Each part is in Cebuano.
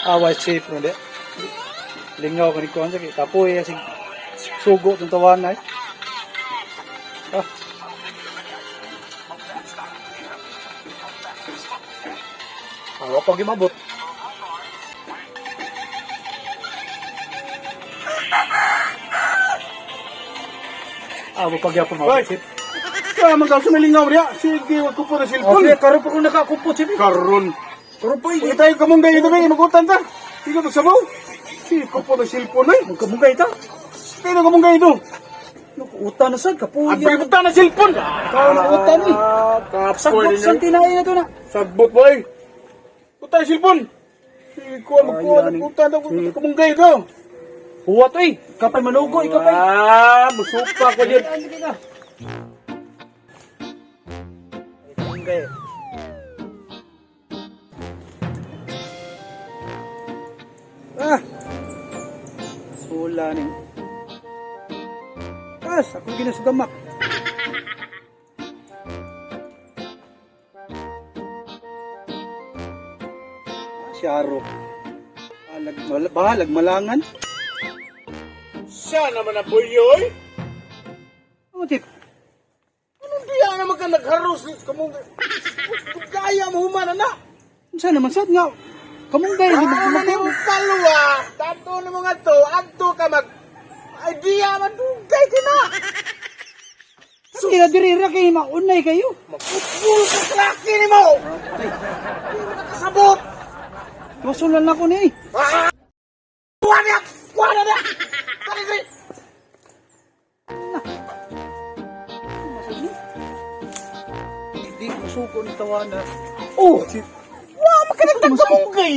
Away safe no di. Lingaw ka ni kuan sige. Kapoy sig sugo tong tawanan ay. Ah. Awa pag imabot. Awa pag yapon mabot. Hoy! Kaya man ka sumilingaw riya. Sige, wag ko po na cellphone. Okay, karon pa ko nakakupot siya. Karon. Karon pa Hindi tayo kamunggay ito ba? Magutan ta. Hindi ka magsabaw. Sige ko po na cellphone ay. Magkamungay ta. Kaya na kamunggay ito. Uta na sad kapuya. Abi mo ta na cellphone. Ikaw na uta ni. Kapoy Sagbot ninyo. sa tinain na to na. Sagbot boy. Uta na cellphone. Sige ko magkuha Ay, ng uta na kamunggay ito. Huwat oy, kapay manugo ikapay. Ah, musupa ko yun. Sige ka. Kamunggay. Ah. Sula ning. Kas, ako ginasugamak. Ah, si Aro. Alag, bahalag malangan. Siya naman ang buyoy. Ano tip? Anong diya naman ka nagharos kamunggay? Kaya mo humana na. Unsa naman sad nga? Kamunggay di Ah, mo mo kalwa. Tanto ni mga to, adto ka mag ay diya man dugay kina. Sige na diri ra kay maunay kayo. Magpupul ka sa laki ni mo. Di mo nakasabot. Masulan na ko ni. Ah! Kuha niya! Kuha na niya! Kani diri. Hindi musuko ni tawana. Oh! Wa makanagtag kamunggay.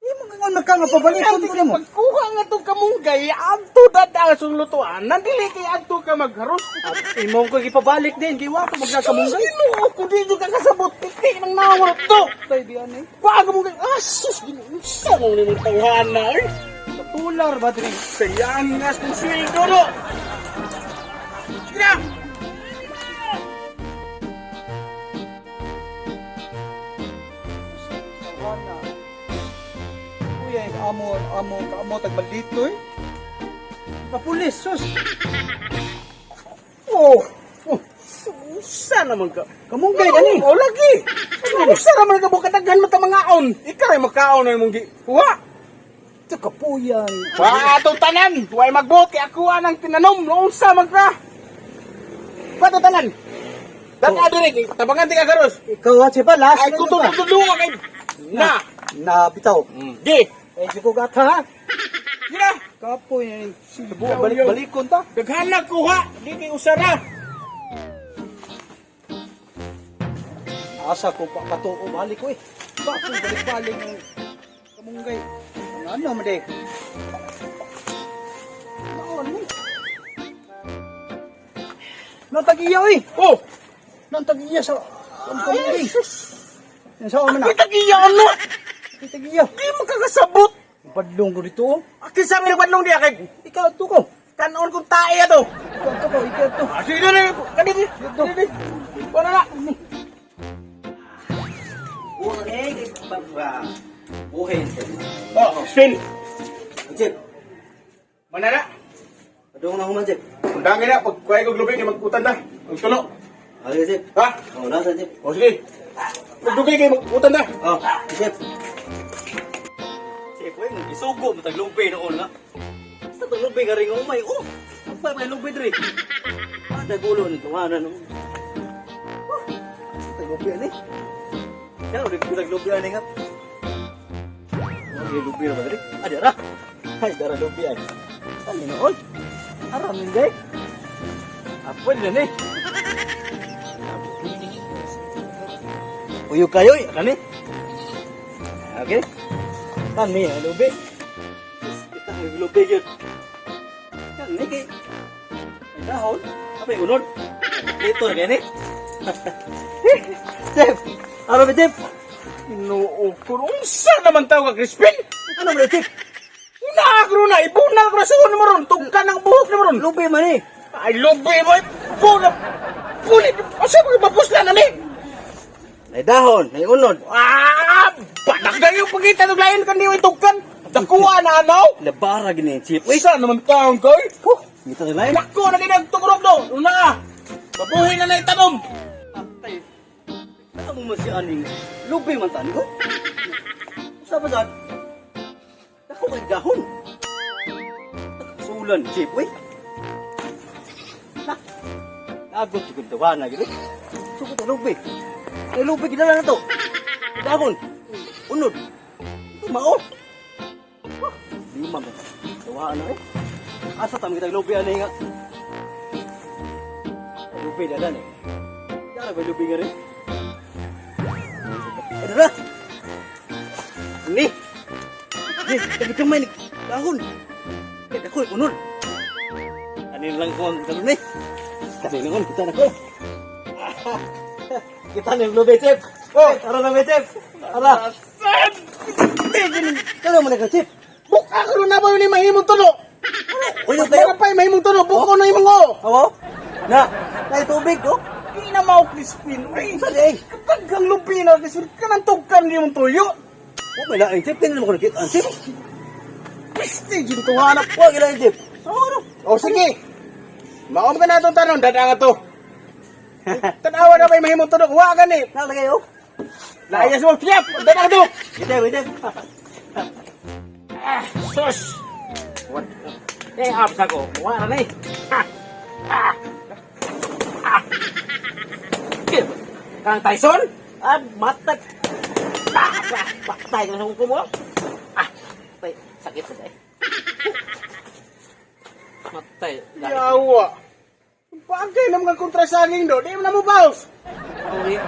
Imo nga naka nga pabalikon ko nimo. Pagkuha nga tong kamunggay, adto dada sa lutuan. Nandili kay adto ka magharos. Imo ko gipabalik din kay wa ko magkamunggay. Ginoo ko di ka kasabot. Titi nang nawal to. Tay di ani. Wa kamunggay. Ah, sus, Ginoo. Sa mo ni mong tawhana oy. Tular ba diri? Sayang nga kung sweldo no. Sige na! Tawana. Kuya amo amo kaamo tag maldito eh. Papulis sus. Oh! Oh! Susa naman ka. Kamunggay dani. Oh, lagi! Susa naman ka bukatagan mo ta mga on. Ikaw ay makaon na imong gi. Wa! Ito kapuyan. Wa atong tanan! Way magbuot kay ako anang tinanom. Noon sa man ka. Wa atong tanan! Dat adiri kay tabangan ti ka karos. Ikaw ha, sipa, last Ay na kuto ba? kuto duwa kay na. Na bitaw. Di. Eh, di ko gata ha. Di na. Kapoy na yung Yo, balik yo. balikon ta. Daghan na kuha, di kay usara. Asa ko pa katuo balik ko eh. Ba ko balik-balik ng kamunggay. Ano ano man de? Naon mo? Nang tagiya eh. Oh, Nang tagiya sa ang kamunggay. ay sus. Yan sa man na. Kita giya ano? Tagiya. Di mo kakasabot. Badlong ko dito oh. Akin sa amin nagpadlong diya kay Ikaw to ko. kanon kong tae ato. Ikaw to ko, ikaw to. Ah, sige na, kani di. Dito. Wala na. Buhin. Oh, spin. Jeff, Manana. adong na human, Jeff. Undangin na pag kuhay kog lubi kay magkutan na. Magtulo. Ay, Jeff. Ha? Oh, nasa, Jeff. O sige. Pagdugay kay magkutan na. Oh, Jeff. Jeff, uy, isugo mo tag lubi noon na. Basta tag lubi ka rin umay. Oh, magpay may lubi diri. Ah, nagulo ni tuwanan no. Oh, basta tag lubi ani. Kaya ulit ko tag lubi ani nga. Oh, lubi na ba diri? Ah, dara. Ay, dara lubi ay. Ano noon? Aram hindi. Apo na ni. Uyo kayo, eh, kani. Okay. Kani, ang lubi. Kita ang lubi yun. Kani kay. Ay dahon. Apa yung unod? Dito na kani. Jeff! Ano ba, Jeff? Ginoo ko. Unsa naman tao ka, Crispin? Ano ba, Jeff? Una ako na, ibunal ko na sa uno mo ron. Tugka ng buhok na mo ron. Lubi man eh. Ay, lubi mo. Buna. Pulit. Asa mo mapusla na ni? Ay dahon, ay unod. Ah, badak. Dagdayo pagita og lain kan niyo itugkan. Dakuha na anaw. Labara gini, Chip. Uy, Uy, sa naman taong koy. huh, ngita na lain. Dako na dinagtugrog do. Una ah. Babuhi na na itanom. Patay. Ano mo si aning lubi man tani ko? Sa ba dyan? Dako kay dahon. Sulan, Chip, uy. Na, nagot yung tawana, gini. Sukot ang lubi. Ay, lubi, ginala na to. Dahon. Unod. Ito, mao. Huh, di man. Tawaan na eh. Asa tama kita lubi, ano nga. Lubi na lang eh. Yara ba lubi nga rin? Ano na? Ni! Ni, tabi kamay ni dahon. Eh, dako, unod. Anin lang ko ang talon eh. Kanina ko, kita na ko. Kita na yung lubi, Chip. Oh, tara na, Chip. Tara. Tara mo na ka, Chip. Buka ko na ba ni mahimong tulo? Uy, kayo. Para pa mahimong tulo, buko na imong o. Awo? Na, na tubig, oh. Di na mao Crispin. Uy, Sa leeg. katagang lubi na Crispin kanang tugkan di mong tuyo. Oh, may laing, Chip. Tingnan mo ko nakita. Ang Chip. Piste jud to hanap. Huwag ilaing, Chip. Ano? O sige. Maom ka na itong tanong, dada nga to. Tanawa na ba yung mahimong tunog? Wa gani. Nalagay, oh. Layas mo, tiyap! Dada nga to! Kita, kita. Ah, sus! What? Eh, apps ako. Wala na eh. Ha! Ah! Ah! Kang Tyson? Ah, matag. Ah, ah, patay ka na sa kuko mo. Ah, patay. Sakit na eh. Matay. Yawa. Bagay na mga kontra saging do. Di mo na mo baos. Okay.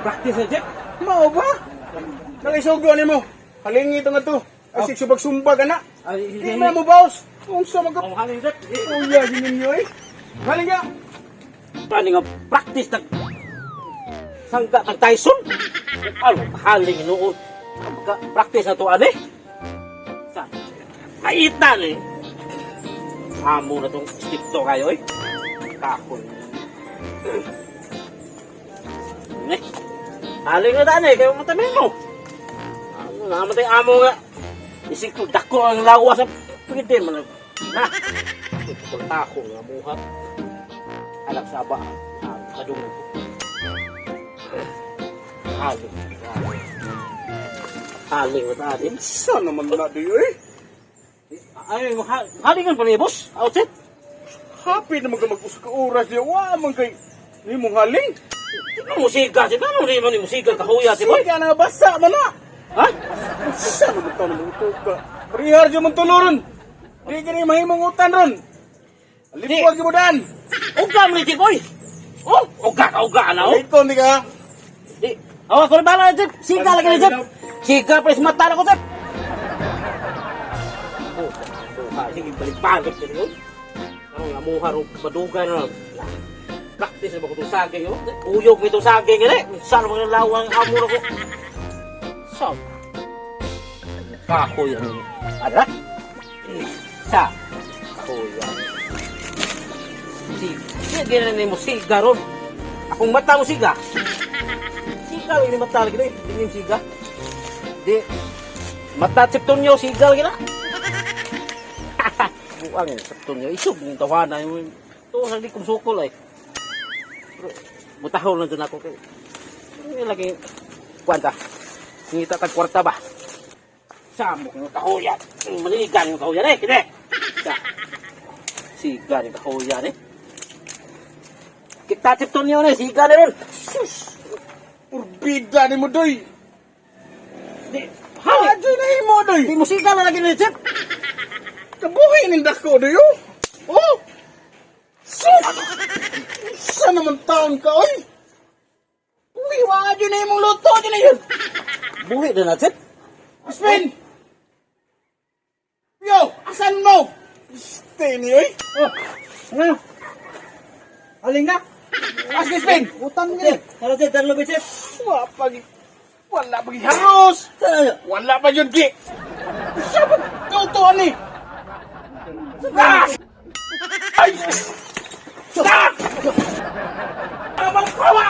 Practice na, Jeff. Mao ba? Nakisugo ni mo. Halingi ito nga to. Ay, sigsubag-sumbag, ana. Ay, Di mo na mo baos. Kung sa mga... Ang halin, Jeff. Uya, ninyo eh. Haling nga. Paano nga practice na sangka kang Tyson? Ano, haling noon. Practice na to, ano eh? Sa, maitan eh. Amo na tong stick to kayo eh. Kahoy. Eh, haling na daan eh, kayo matamin mo. Amo na, namatay amo nga. Isig ko, dako ang lawa sa pwede man. Na, ito tako nga muhat. Alam sa ba, ang kadungog ko. Haling. Haling, haling. Sa naman na di eh. Ay, halingan pa niya, boss. Outset. Happy na mga mag-usa ka oras niya. Wa man kay... Ni mong haling. Di ba musika? Di ba mo rin mo ni musika kahuya, di ba? Sige na basa man na. Ha? Sa naman taon mo ito ka. Prihar dyan mong tuluron. Di ka ni mahimong utan ron. Lipuag mo daan. Uga mo ni Chief, oy! Oh, uga ka, uga na, oh. Wait ko, hindi ka. Di, awa ko na bala, Jeff. Sika lagi ni Jeff. Sika, pres mata na ko, Jeff. Oh, oh, sige, balik-balik na yun. Ano nga, muha ro, baduga na. Practice na ba ko itong saging, oh? Uyog mo itong saging, eh. Saan mga lawang amo na ko? So, kahoy ang ano? Sa kahoy ang Sige, na mo siga ron. Akong mata mo siga. Siga lagi ni mata lagi ni, tingin siga. Di mata chipton nyo siga lagi na. Buang chipton nyo isog ng tawana yung to sa di kong sukol ay. Pero butahon lang dyan ako kay. Ano lagi kwanta. Ngita tag kwarta ba? Samok ng kahuyan. Maliligan yung kahuyan eh, kine. Sa siga ni kahuyan eh. Kita chipton nyo na siga na ron. Sus! Purbida ni mo, doy. Di, hali. Adyo na himo, doy. Di mo siga na lagi ni Chip. Kabuhi ni dako, doy, oh. Oh! Sus! Sa naman taon ka, oy? Uy, wa adyo na imong luto, adyo na yun. Buhi na na, Chip. Spin! Yo, asan mo? Stay ni, oy. Oh, ano? Aling na. As Spin! Utang ni. Tara, Chip. Tara, lubi, Chip. Wa pag wala pag haros. Tara. Wala pa yun, Gi. Siya pa tutuan ni. Ah! Ay! Ah! Amang kawa!